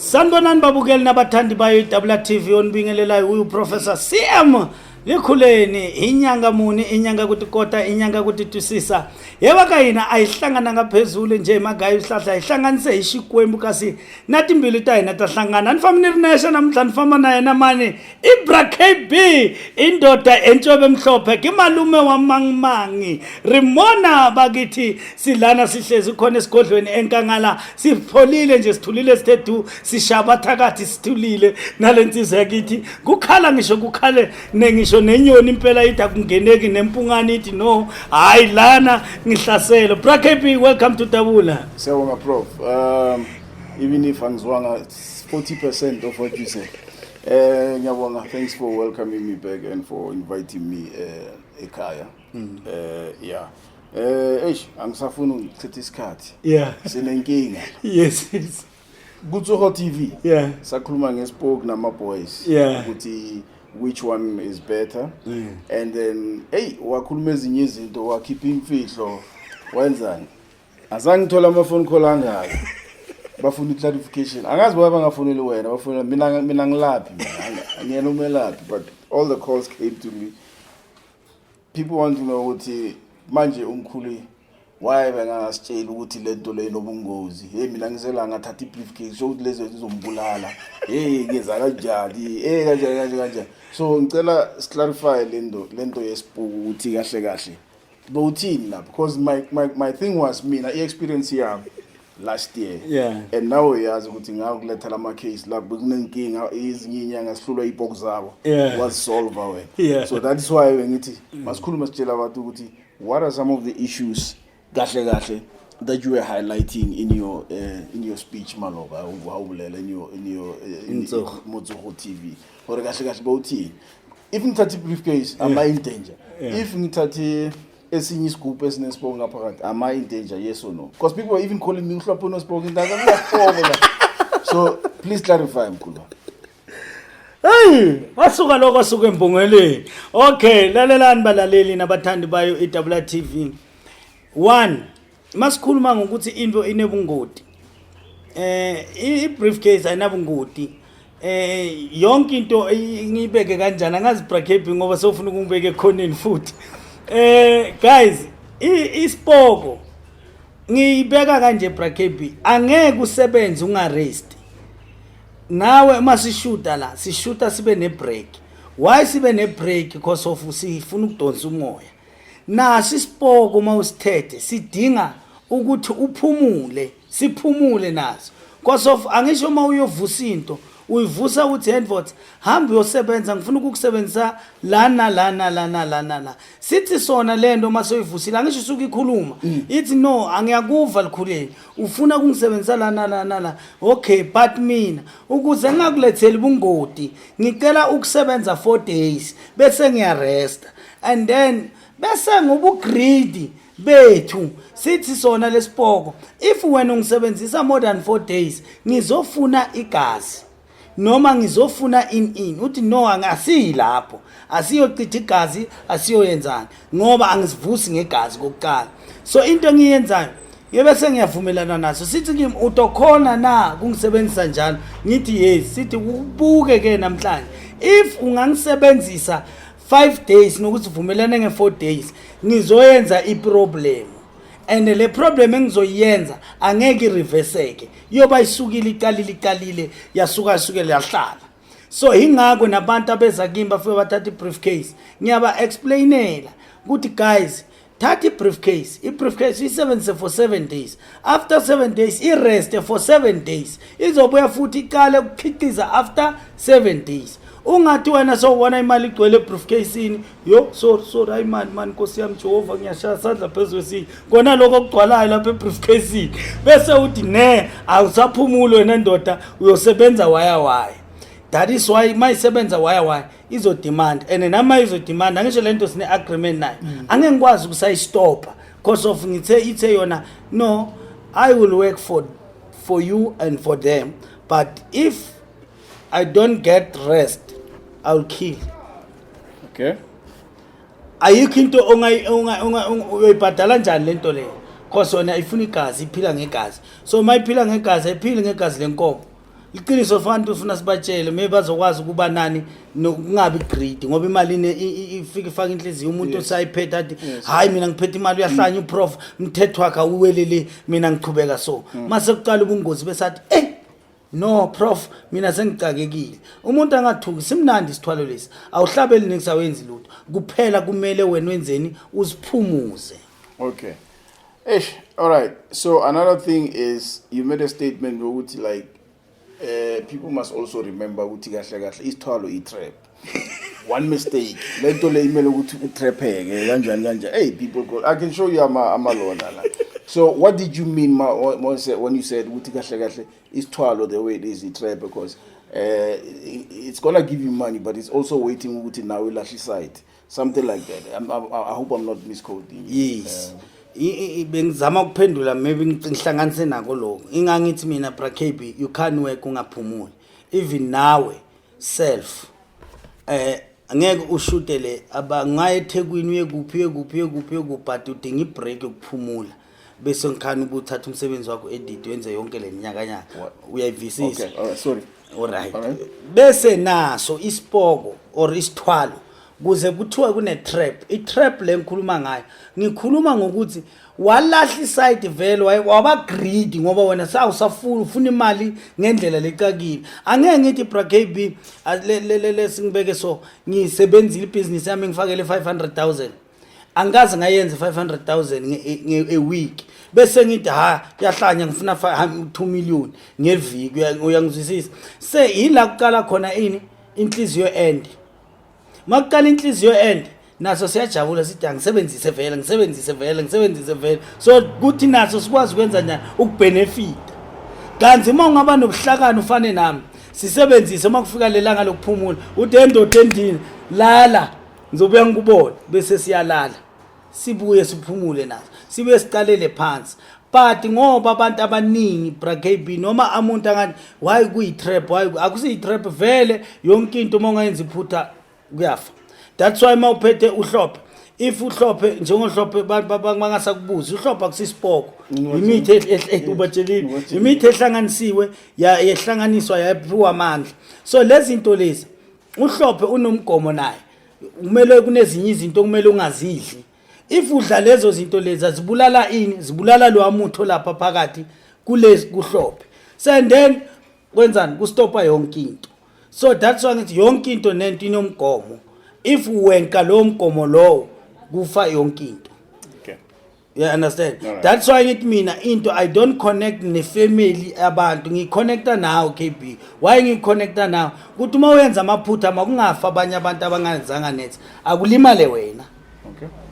Sanibonani babukeli nabathandi bayo iWTV, onibingelelayo uyu Professor CM Likhuleni. Inyanga muni, inyanga kutikota, inyanga kutitwisisa. Yeva ka hina a hi hlangananga phezulu nje hi magayi swihlahla, hi hlanganise hi Xikwembu, kasi na timbilu ta hina ta hlangana. A ni fambi ni ri nexe namuntlha, ni famba na yena mani, Ibra KB, indoda entshebe mhlophe, ke malume wa mangmangi rimona bakithi. Silana sihlezi khona esigodlweni enkangala, sipholile nje, sithulile, sithe du, sishaba thakathi, sithulile nalensizwa yakithi. Kukhala ngisho kukhale nengisho nenyoni impela ithi akungeneki, nempungane ithi no, hayi lana ngihlaselo. Bra KB, welcome to Dabula. Siyabonga, Prof. Even if angizwanga 40% of what you said. Ngiyabonga. Thanks for welcoming me back and for inviting me ekhaya. Yeah. Eish, angisafuni ukuchitha isikhathi. Sinenkinga. Yes. Kutsogo TV. Sakhuluma ngespoke nama boys ukuthi which one is better. And then, hey, wakhuluma ezinye izinto, wakhipha imfihlo, wenzani? Azange ngithola ama phone call angaka. Bafuna i-clarification. Angazi boba bangafoneli wena, bafuna mina. Mina ngilaphi mina? Angiyena umelaphi, but all the calls came to me. People want to know ukuthi manje umkhulu why bengangasitsheli ukuthi lento le inobungozi. Hey, mina ngizela ngathatha i-briefcase, sho ukuthi lezo zizombulala. Hey, ngenza kanjani? Hey, kanjani, kanje kanje. So ngicela siclarify lento yesipuku, ukuthi kahle kahle bowuthini la, because my thing was, mina i-experience yami last year and now uyazi ukuthi ngakuletha lama case la bekunenkinga, ezinye inyanga sihlulwa ipoko zabo, wazisolve wena. So that is why bengithi masikhulume, sitshela abantu ukuthi what are some of the issues kahle kahle that you were highlighting in your speech maloba wawubulela in your Motsogo. Motsogo TV, gore kahle kahle bawuthini? If ngithathe i-briefcase, am I in danger? If ngithathe esinye isigubhu esinesipoko ngaphakathi, am I in danger, yes or no? Because people are even calling me uhlophe unosipoko, intakusipoko la. So please clarify, mkhulu. Hey, wasuka lokho, wasuka embongeleni. Okay, lalelani balaleli nabathandi bayo iWTV. One, masikhuluma ngokuthi into inebungoti. I-briefcase ayinabungoti. Yonke into ngiyibeke kanjani angazi, Bra KB, ngoba sofuna ukungibeka ekhoneni futhi. Guys, isipoko ngiyibeka kanje, Bra KB, angeke usebenze ungarest. Nawe uma sishuta la, sishuta sibe ne-break. Why sibe ne-break? Because of sifuna ukudonsa umoya. Naso isipoko uma usithethe sidinga ukuthi uphumule, siphumule naso, because of angisho uma uyovusa into, uyivusa uthi, "Handford, hamba uyosebenza, ngifuna ukukusebenzisa lana lana lana lana la." Sithi sona lento uma soyivusile, angisho usuke ikhuluma, ithi, "No, angiyakuva likhuleni, ufuna ukungisebenzisa lana lana la. Okay, but mina ukuze ngingakuletheli bungoti, ngicela ukusebenza 4 days bese ngiyaresta." And then bese ngobugreedy bethu sithi sona lesipoko, if wena ungisebenzisa more than 4 days, ngizofuna igazi noma ngizofuna in. Uthi, "No, angasiyi lapho, asiyochitha igazi, asiyoyenzani, ngoba angisivusi ngegazi kokuqala." So into engiyenzayo yebe sengiyavumelana naso, sithi kimi, "Utokhona na kungisebenzisa njalo?" Ngithi, "Yes." Sithi, "Ubuke ke namhlanje, if ungangisebenzisa 5 days nokuthi vumelane nge-4 days, ngizoyenza iproblem, and le problem engizoyenza angeke ireverseke, yoba isukile, iqalile, iqalile, yasuka, yasukela, yahlala." So ingakho nabantu abeza kimi bafike bathatha i-briefcase, ngiyaba-explainela ukuthi, "Guys, thatha i-briefcase, i-briefcase uyisebenzise for 7 days. After 7 days ireste for 7 days, izobuya futhi iqale ukukhiqiza after 7 days. Ungathi wena sowubona imali igcwele ebriefcase-ini, yo, sorry, sorry, hayi mani mani, nkosi yami Jehova, ngiyashaya sandla phezu kwesinye, kona lokho okugcwalayo lapha ebriefcase-ini," bese uthi ne awusaphumuli wena ndoda, uyosebenza waya waya. That is why mayisebenza waya waya izodemand, and nama izodemand, angisho lento sine-agreement nayo, angeke ngikwazi ukusayistopha, because of ngithe ithe yona, "No, I will work for you and for them, but if I don't get rest, I will kill." Ayikho into uyoyibhadala njani lento leyo, cause yona ifuna igazi, iphila ngegazi. So uma iphila ngegazi, ayiphili ngegazi lenkomo. Iqiniso fantu ufuna sibatshele, maybe bazokwazi ukuba nani nokungabi greedy, ngoba imali ifike ifaka inhliziyo umuntu osayiphethe athi, "Hayi, mina ngiphethe imali, uyahlanya uprof, umthetho wakhe awuwelele, mina ngichubeka." So mase kuqala ubungozi besathi, "Eh, no prof, mina sengicakekile." Umuntu angathuki, simnandi isithwalo lesi, awuhlabeli nix, awenzi lutho, kuphela kumele wena wenzeni? Uziphumuze. Okay. Ish, all right. So another thing is you made a statement ukuthi like people must also remember ukuthi kahle kahle isithwalo i-trap. One mistake. Lento le imele ukuthi utrapheke kanjani kanjani. Hey, people go, I can show you ama amalona la. So what did you mean when you said ukuthi kahle kahle isithwalo, the way it is, i-trap, because it's gonna give you money, but it's also waiting ukuthi nawe ilahle side, something like that? I hope I'm not misquoting you. Yes. Bengizama ukuphendula, maybe ngihlanganise nako lokho. Ingangithi mina, bra KB, you can't work ungaphumuli. Even nawe self, angeke ushutele abangaye eThekwini, uye kuphi, uye kuphi, uye kuphi, uye kuphi, but udinga ibreak yokuphumula, bese ngikhani ubuthatha umsebenzi wakho, edit, wenze yonke le nyakanyaka. What? Uyayivisisa? Okay, all right, sorry. Alright. Alright. Bese naso isipoko or isithwalo, kuze kuthiwa kune trap. I-trap le ngikhuluma ngayo, ngikhuluma ngokuthi walahla iside vele, waba greedy, ngoba wena sawusafuna, ufuna imali ngendlela lecakile. Angeke ngithi, bra KB, le singibeke, so ngisebenzile ibhizinisi yami, ngifakele 500,000, angikaze ngayenza 500,000 a week, bese ngithi, "Ha, yahlanya, ngifuna 2 million ngeviki." Uyangizwisisa? Se yila kuqala khona ini? Inhliziyo end. Makuqala inhliziyo end, naso siyajabula, sithi, "Angisebenzise vele, ngisebenzise vele, ngisebenzise vele," so kuthi naso sikwazi ukwenza njani? Ukubenefita. Kanti uma ungaba nobuhlakani, ufane nami, sisebenzise, uma kufika lelanga lokuphumula, uthi, "Endoda endini, lala, ngizobuya ngikubone." Bese siyalala, sibuye siphumule naso, sibuye siqalele phansi. But ngoba abantu abaningi, bra KB, noma umuntu angathi, "Why kuyi-trap? Why?" Akusiyi-trap vele. Yonke into, uma ungayenza iphutha, kuyafa. That's why uma uphethe uhlophe, if uhlophe njengohlophe, bangasakubuzi uhlophe akusisipoko, imithi ubatshelile, imithi ehlanganisiwe, yehlanganiswa, yaphiwa amandla. So lezi zinto lezi, uhlophe unomgomo naye, kumele kunezinye izinto okumele ungazidli. If udla lezo zinto lezi, azibulala ini? Zibulala lo mutho lapha phakathi kulezi kuhlophe. So and then kwenzani? Kustopa yonke into. So that's why ngithi yonke into nento inomgomo. If wenka lowo mgomo lowo, kufa yonke into. You understand? Alright. That's why ngithi mina into, I don't connect nefamily abantu, ngiconnecta nawe, KB. Why ngiconnecta nawe? Ukuthi uma uyenza amaphutha, makungafa abanye abantu abangenzanga net, akulimale wena. Okay.